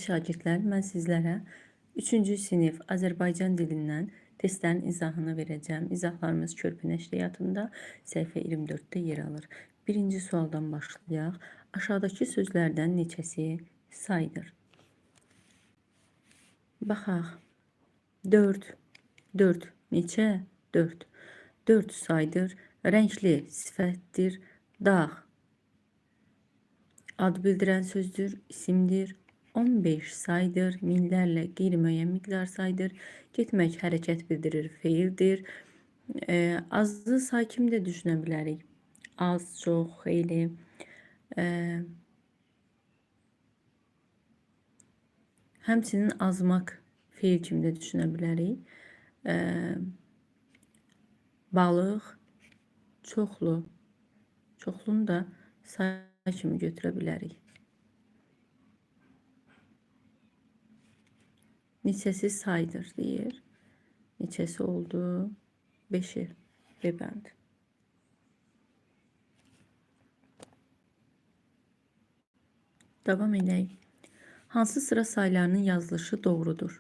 Əziz şagirdlər, mən sizlərə 3-cü sinif Azərbaycan dilindən testlərin izahını verəcəm. İzahlarımız Körpü nəşriyyatında səhifə 24-də yer alır. Birinci sualdan başlayaq. Aşağıdakı sözlərdən neçəsi saydır? Baxaq. 4, 4, neçə? 4. 4 saydır. Rəngli sifətdir. Dağ ad bildirən sözdür, isimdir. 15 saydır, minlərlə qeyri-müəyyən miqdar saydır. Getmək hərəkət bildirir, feildir. Azı say kimi də düşünə bilərik. Az, çox, xeyli. Həmçinin azmaq feil kimi də düşünə bilərik. Balıq, çoxlu. Çoxlunu da say kimi götürə bilərik. Neçəsi saydır deyir. Neçəsi oldu? 5-i. B bəndi. Davam edək. Hansı sıra saylarının yazılışı doğrudur?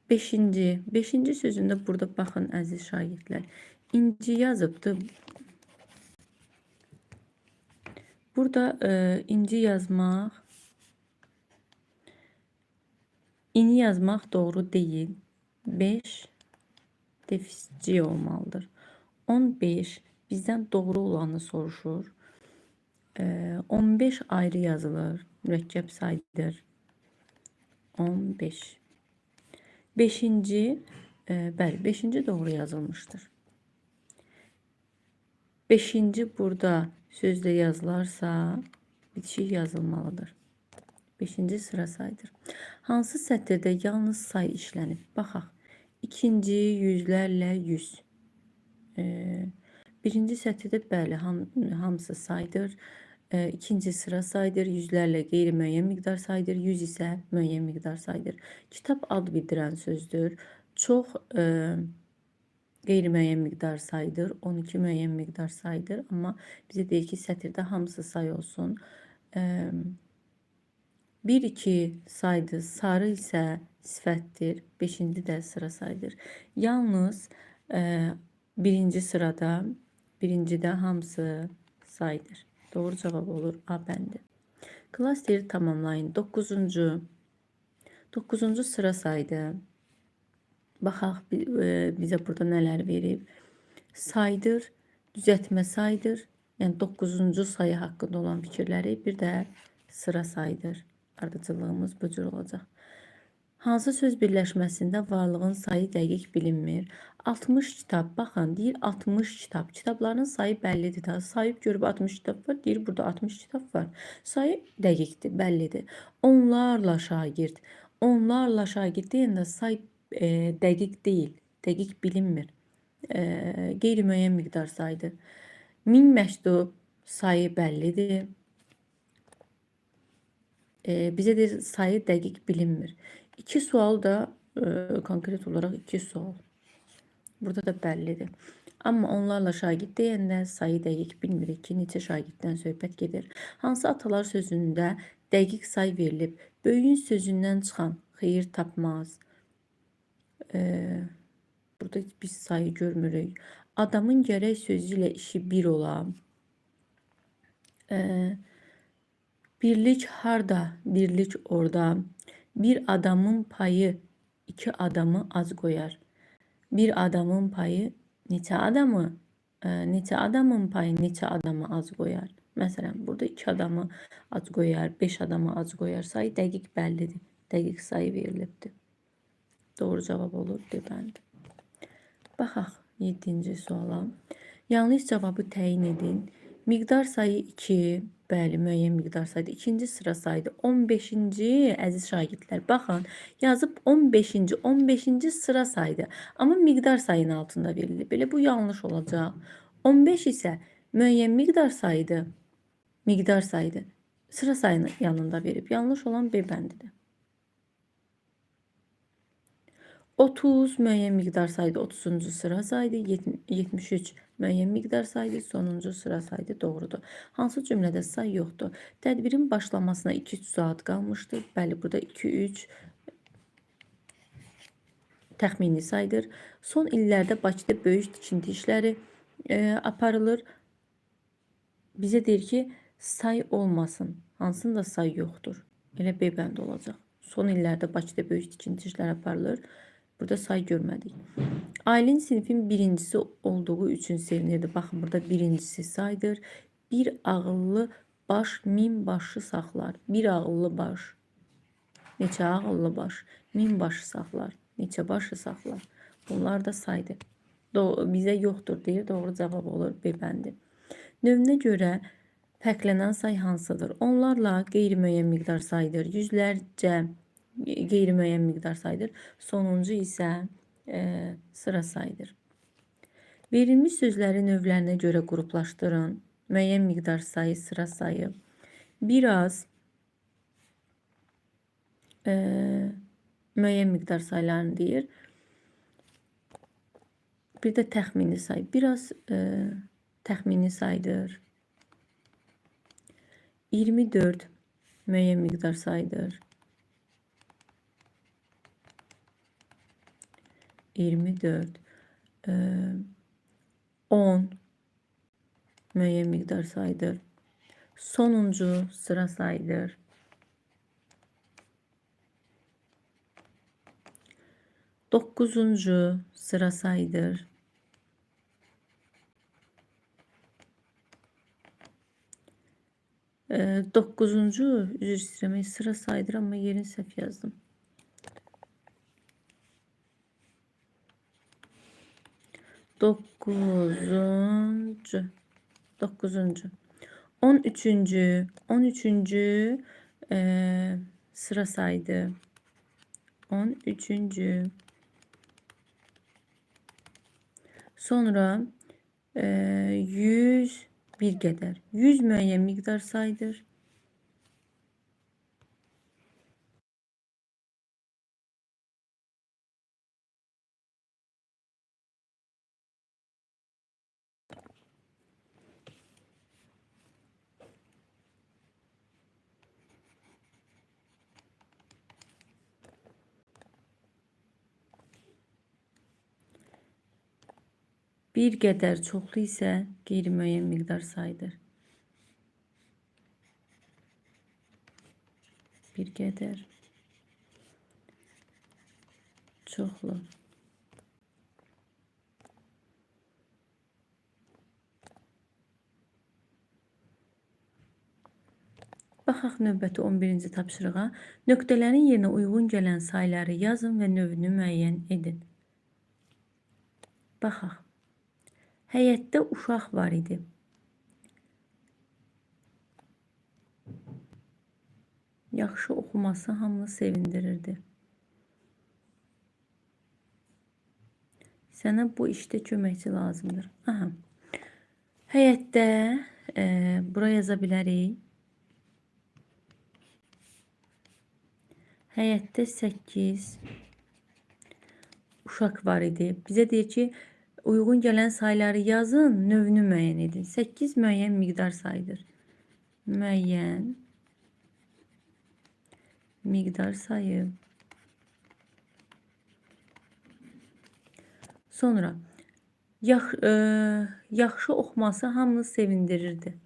5-ci. 5-ci sözündə burada baxın əziz şagirdlər. İnci yazıbdır. Burada inci yazmaq, ini yazmaq doğru deyil. 5 defisci olmalıdır. 15 bizdən doğru olanı soruşur. 15 ayrı yazılır. Mürəkkəb saydır. 15. 5-ci, bəli, 5-ci doğru yazılmışdır. 5-ci burada sözlə yazılarsa bitişik yazılmalıdır. 5-ci sıra sayıdır. Hansı sətirdə yalnız say işlənib? Baxaq. İkinci yüzlərlə 100. Birinci sətirdə bəli, hamısı saydır. İkinci sıra saydır. Yüzlərlə qeyri-müəyyən miqdar saydır. 100 isə müəyyən miqdar saydır. Kitab ad bildirən sözdür. Çox qeyri-müəyyən miqdar saydır. 12 müəyyən miqdar saydır. Amma bizə deyir ki, sətirdə hamısı say olsun. 1, 2 saydır. Sarı isə sifətdir. 5-ci də sıra saydır. Yalnız birinci sırada, birincidə hamısı saydır. Doğru cavab olur A bəndi. Klasteri tamamlayın. 9-cu. 9-cu sıra saydı. Baxaq bizə burada nələr verib. Saydır, düzəltmə saydır. Yəni 9-cu sayı haqqında olan fikirləri, bir də sıra saydır. Ardıcıllığımız bu cür olacaq. Hansı söz birləşməsində varlığın sayı dəqiq bilinmir? 60 kitab. Baxın, deyir 60 kitab. Kitabların sayı bəllidir. Da. Sayıb görüb 60 kitab var. Deyir burada 60 kitab var. Sayı dəqiqdir, bəllidir. Onlarla şagird. Onlarla şagird deyəndə say dəqiq deyil. Dəqiq bilinmir. Qeyri-müəyyən miqdar saydır. 1000 məktub sayı bəllidir. Bizə deyir sayı dəqiq bilinmir. 2 sual da konkret olaraq 2 sual. Burada da bəllidir. Amma onlarla şagird deyəndə sayı dəqiq bilmirik ki, neçə şagirddən söhbət gedir. Hansı atalar sözündə dəqiq say verilib? Böyüyün sözündən çıxan xeyir tapmaz. Burada biz sayı görmürük. Adamın gərək sözü ilə işi bir ola. Birlik harda, dirlik orada. Bir adamın payı iki adamı az qoyar. Bir adamın payı neçə adamı, neçə adamın payı neçə adamı az qoyar? Məsələn, burada 2 adamı az qoyar, 5 adamı az qoyar. Sayı dəqiq bəllidir. Dəqiq sayı verilibdir. Doğru cavab olur D bəndi. Baxaq 7-ci suala. Yanlış cavabı təyin edin. Miqdar sayı 2, bəli, müəyyən miqdar sayıdır. İkinci sıra sayıdır. 15-ci, əziz şagirdlər, baxın, yazıb 15-ci, 15-ci sıra sayıdır. Amma miqdar sayının altında verilib. Belə bu yanlış olacaq. 15 isə müəyyən miqdar sayıdır. Miqdar sayıdır. Sıra sayını yanında verib. Yanlış olan B bəndidir. 30 müəyyən miqdar saydı, 30-cu sıra saydı. 73 müəyyən miqdar saydı, sonuncu sıra saydı. Doğrudur. Hansı cümlədə say yoxdur? Tədbirin başlamasına 2-3 saat qalmışdı. Bəli, burada 2-3 təxmini saydır. Son illərdə Bakıda böyük tikinti işləri aparılır. Bizə deyir ki, say olmasın. Hansında say yoxdur? Elə B bəndi olacaq. Son illərdə Bakıda böyük tikinti işləri aparılır. Burada say görmədik. Aylin sinifin birincisi olduğu üçün sevinirdi. Baxın, burada birincisi saydır. Bir ağıllı baş 1000 başı saxlar. Bir ağıllı baş. Neçə ağıllı baş? 1000 başı saxlar. Neçə başı saxlar? Bunlar da saydı. Bizə yoxdur deyir. Doğru cavab olur B bəndi. Növünə görə fərqlənən say hansıdır? Onlarla qeyri-müəyyən miqdar saydır. Yüzlərcə qeyri-müəyyən miqdar saydır. Sonuncu isə sıra saydır. Verilmiş sözləri növlərinə görə qruplaşdırın. Müəyyən miqdar sayı, sıra sayı. Biraz müəyyən miqdar saylarını deyir. Bir də təxmini say. Biraz təxmini saydır. 24 müəyyən miqdar saydır. 24, 10 müəyyən miqdar saydır. Sonuncu sıra saydır. 9-cu sıra saydır. 9-cu, üzr istəyirəm, sıra saydır, amma yerini səhv yazdım. 9-cu, 9-cu, 13-cü, 13-cü sıra saydı. 13-cü. Sonra 101 qədər. 100 müəyyən miqdar saydır. Bir qədər çoxlu isə qeyri-müəyyən miqdar saydır. Bir qədər çoxlu. Baxaq növbəti 11-ci tapşırığa. Nöqtələrin yerinə uyğun gələn sayları yazın və növünü müəyyən edin. Baxaq. Həyətdə uşaq var idi. Yaxşı oxuması hamını sevindirirdi. Sənə bu işdə köməkçi lazımdır. Aha. Həyətdə bura yaza bilərik. Həyətdə 8 uşaq var idi. Bizə deyir ki, uyğun gələn sayları yazın, növünü müəyyən edin. 8 müəyyən miqdar sayıdır. Müəyyən miqdar sayı. Sonra yaxşı oxuması hamını sevindirirdi.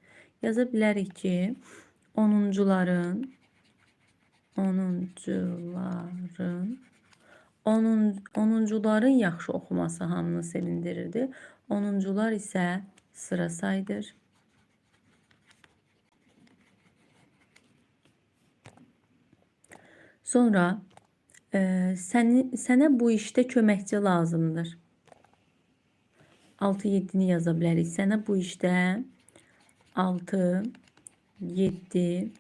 Yaza bilərik ki, onuncuların yaxşı oxuması hamını sevindirirdi. Onuncular isə sıra saydır. Sonra sənə bu işdə köməkçi lazımdır. 6, 7-ni yaza bilərik. Sənə bu işdə 6, 7,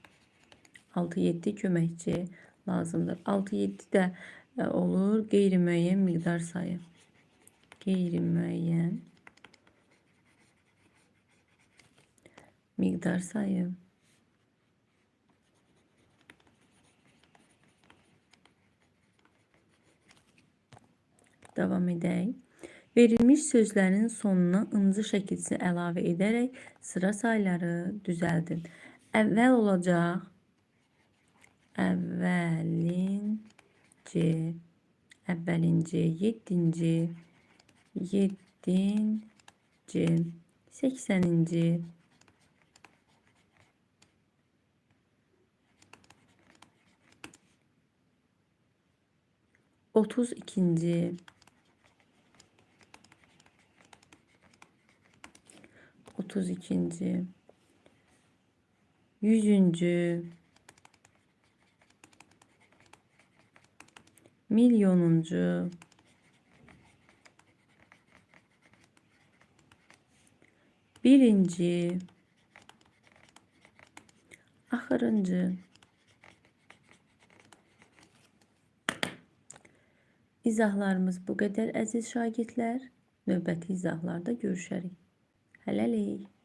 6, 7 köməkçi lazımdır. 6, 7 də olur qeyri-müəyyən miqdar sayı. Qeyri-müəyyən miqdar sayı. Davam edək. Verilmiş sözlərin sonuna ıncı şəkilçisini əlavə edərək sıra sayları düzəldin. Əvvəl olacaq. Əvvəlinci, əvvəlinci, yeddinci, yeddinci, 80-inci, 32-ci, 32-ci, 100-cü, milyonuncu, birinci, axırıncı. İzahlarımız bu qədər, əziz şagirdlər. Növbəti izahlarda görüşərik. Hələlik.